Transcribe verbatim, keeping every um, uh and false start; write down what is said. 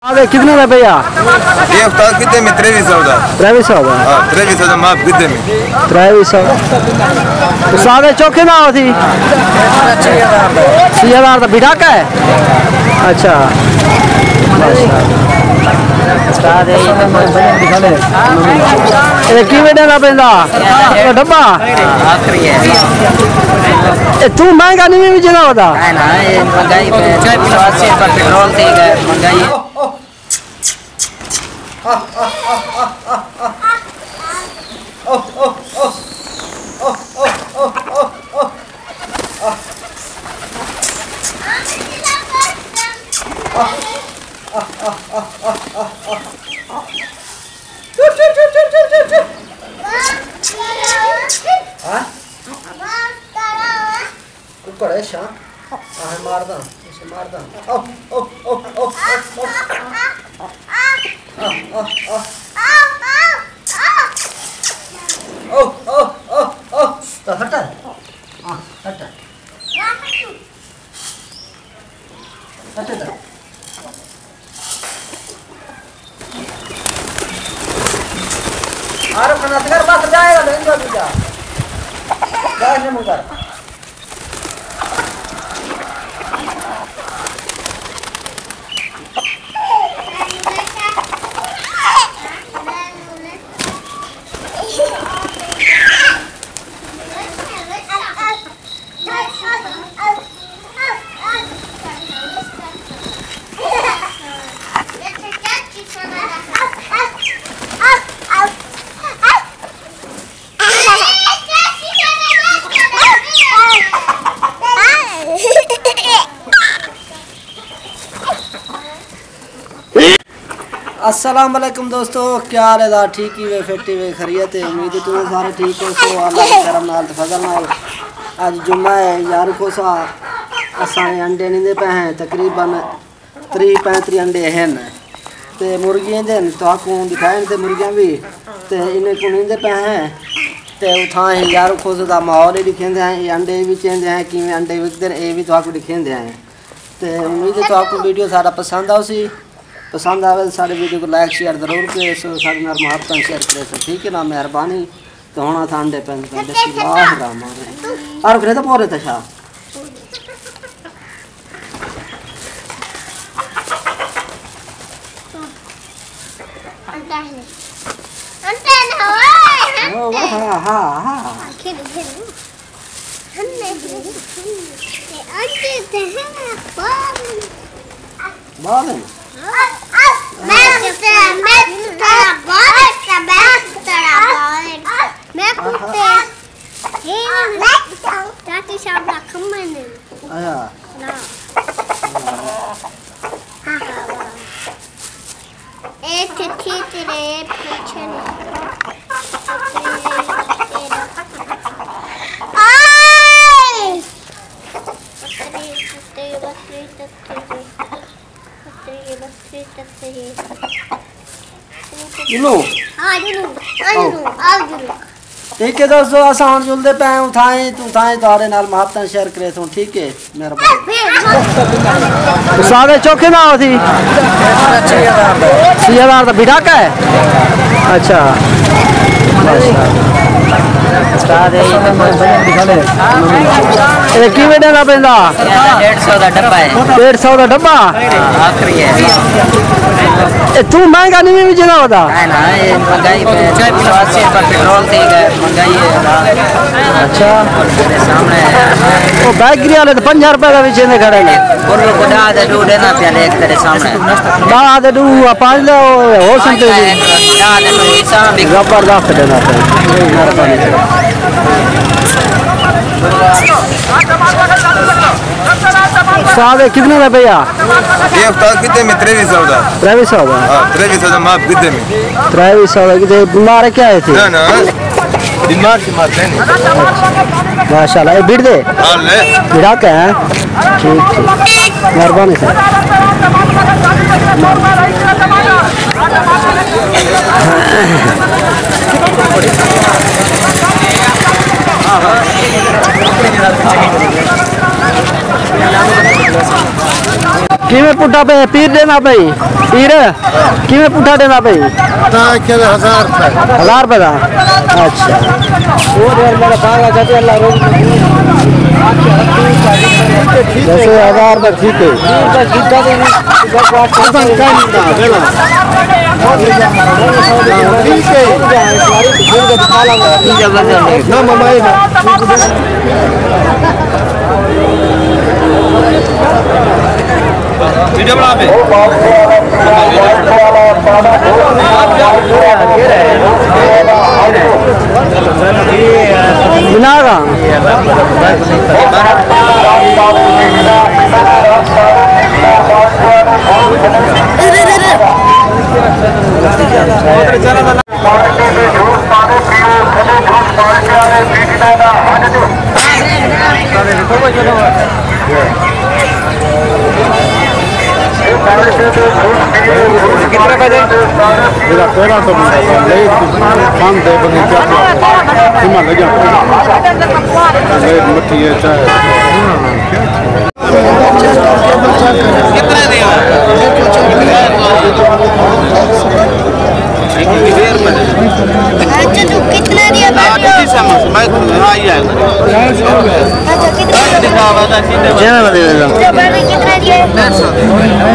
استاد، کتنے دا پیا؟ یہ استاد کتنے میں؟ تریوی سو دا۔ تریوی سو دا؟ ہاں، تریوی سو دا، معاف کتنے میں؟ تریوی سو۔ استاد، چوکھے نہ ہو سی؟ چھ ہزار دا۔ چھ ہزار دا بٹاکا ہے؟ اچھا۔ استاد، یہ تو بہت بڑے۔ یہ کیویں ݙینا پیندا؟ ڈبہ؟ آخری ہے۔ اے توں مہنگا نہیں وچ نہ ہوتا؟ نہ، نہ، یہ مہنگائی پہ، چھ سو اسی روپے پٹرول تھی گئے، مہنگائی ہے۔ ہاں؟ ککڑ ہے شاہ۔ آہ، مارداں، اسے مارداں۔ او، او، او۔ آہ، آہ، آہ۔ او، او، او، او۔ تو ہٹا۔ ہاں، ہٹا۔ اچھا، اچھا۔ عارف خان اصغر بس جائے گا، نہیں تو جا۔ جائے سے منکر۔ السلام علیکم دوستو، کیا حال ہے؟ ٹھیک ہی وے، فٹ ہی وے، خیریت ہے؟ امید ہے تساں سارے ٹھیک ہوسو۔ اللہ دے کرم نال تے فضل نال اڄ جمعہ ہے، یار کھوسا اساں انڈے ݙیندے پئے ہیں، تقریباً تریہہ پینتریہہ انڈے ہن۔ تے مرغیاں دے ہن، تہاکوں ݙکھائن تے مرغیاں وی، تے انہیں کوں ݙیندے پئے ہیں۔ تے اتھاں ہی یار کھوسے دا ماحول ہی ݙکھیندے ہیں، اے انڈے وی چیندے ہیں، کیویں انڈے وکدے ہیں، اے وی تہاکوں ݙکھیندے ہیں۔ تے امید ہے تہاکوں ویڈیو ساݙا پسند آسی۔ پسند آوے تے ساݙے ویڈیو کوں لائک شیئر ضرور کریسو، ساݙے نال محبتاں شیئر کریسو، ٹھیک ہے نا؟ مہربانی۔ تے ہݨ اتھاں انڈے پئے، بسم اللہ الرحمن الرحیم۔ عارف نے تو پورے تے شاہ۔ ہاں، ہاں، ہاں۔ بال ہیں۔ میں کتے، میں کتے، میں کتے۔ چاچی صاحب نا کھمن۔ آیا۔ نا۔ ہاں، ہاں، واہ۔ اے تھی تھی تیرے پیچھے نہیں۔ آئے۔ تیرے، تیرے، تیرے، تیرے۔ جلو۔ ہاں، جلو۔ آؤ۔ آؤ، جلو۔ آؤ، جلو۔ ٹھیک ہے دوستو، اساں ہݨ جلدے پئے ہیں، اتھائیں، اتھائیں تہاݙے نال محبتاں شیئر کریسوں، ٹھیک ہے؟ مہربانی۔ استاد، چوکھے نہ ہو سی؟ چھ ہزار دا بٹاکا ہے؟ اچھا۔ استاد، یہ تو بہت بڑے۔ اے کیویں ݙینا پیندا؟ ݙیݙ سو دا ݙبہ ہے۔ ݙیݙ سو دا ݙبہ؟ ہاں، آخری ہے۔ اے توں مہنگا نہیں وچ نہ ہوتا؟ نہ، نہ، یہ مہنگائی پہ، چھ سو اسی روپے پٹرول تھی گئے، مہنگائی ہے۔ اچھا۔ تیرے سامنے ہے۔ او بیکری والے تو پنجاہ روپے دا وچ ایندے کھڑے نے۔ بولو، خدا دے ݙو ݙینا پیا، لیک تیرے سامنے۔ ݙاہ دے ݙو، آ پنج دا، او ہو سکتے جی۔ ݙاہ دے ݙو، ایسا بھی زبردست ݙینا پیا۔ مہربانی۔ استاد، کتنے دا پیا؟ یہ استاد کتنے میں؟ تریوی سو دا۔ تریوی سو دا؟ ہاں، تریوی سو دا معاف کتنے میں؟ تریوی سو دا کتنے؟ بیمار ہے کیا ہے تھی؟ نہ، نہ۔ بیمار شمار کہیں نہیں۔ ماشاءاللہ، یہ بڑ دے؟ ہاں، لے۔ بڑا کیا ہے؟ ٹھیک، ٹھیک۔ مہربانی سر۔ کیویں پٹھا پئے؟ پیر ݙیندا پئے؟ پیر کیویں پٹھا ݙیندا پئے؟ تاں آکھیا ہزار روپے۔ ہزار روپے دا؟ اچھا۔ جیسے ہزار دا ٹھیک ہے۔ ٹھیک ہے۔ نہ ممائے نہ۔ ویڈیو بنا پہ۔ بنا رہا۔ میرا پیرا تو بندہ تھا، لے کھان دے بندے کیا کیا؟ سیما لگا۔ لے مٹھی ہے، چائے۔ اچھا، تو کتنا دیا بھائی؟ اچھا، کتنا دیا؟ کتنا دیا؟